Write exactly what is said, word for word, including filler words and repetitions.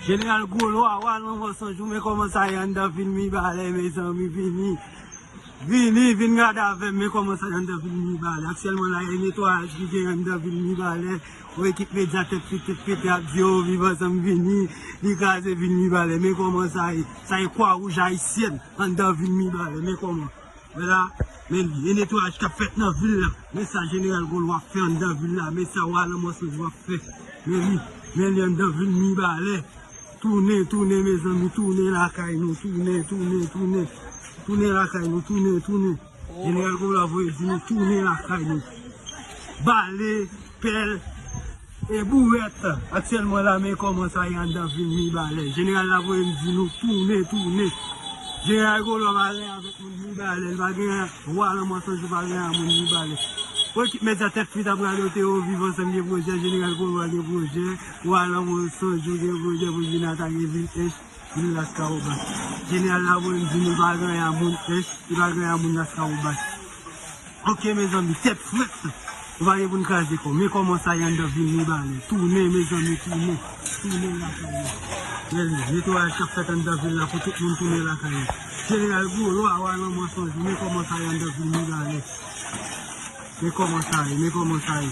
Jeneral Gwolwa, wa lanmò san jou, men kòman sa ye anndan vil Mibalè, mezanmi, vini. Vini, vin gade avè m, men kòman sa ye anndan vil Mibalè. Aktyèlman la, e netwayaj ki gen anndan vil Mibalè. Yon ekip medya tèt fete, tèt fete ap di yo, Viv Ansanm vini, li kraze vil Mibalè. Men kòman sa ye, sa ye Kwa Wouj Ayisyèn anndan vil Mibalè. Men kòman. Men la, men li, e netwayaj k ap fèt nan vil la. Men sa Jeneral Gwolwa ap fè anndan vil la. Men sa wa lanmò san jou ap fè. Men li, men li anndan vil Mibalè. Tounen, tounen, mezanmi, tounen lakay nou. Tounen, tounen, tounen. Tounen lakay nou, tounen, tounen. Jeneral Gwolwa voye di nou tounen lakay nou. Bale, pèl, e bourèt. Aktyèlman la, men kòman sa ye anndan vil Mibalè. Jeneral la voye m di nou tounen, tounen. Jeneral Gwolwa pa gen moun Mibalè, li pa gen wa lanmò san jou, pa gen moun Mibalè. Pou ekip medya tèt fete ap radote yo, Viv Ansanm gen pwojè, Jeneral Gwolwa gen pwojè, wa lanmò san jou gen pwojè pou vin atake vil Ench, vil Laskawobas. Jeneral la voye m di nou pa gen moun Ench, li pa gen moun Laskawobas. Ok, mezanmi, tèt frèt. Nou pa gen pou n kraze kò. Men kòman sa ye anndan vil Mibalè. Tounen, mezanmi, tounen. Tounen lakay nou. Men li, netwayaj k ap fèt anndan vil la pou tout moun tounen lakay yo. Jeneral Gwolwa, wa lanmò san jou, men kòman sa ye anndan vil Mibalè. Men kòman sa ye, men kòman sa ye.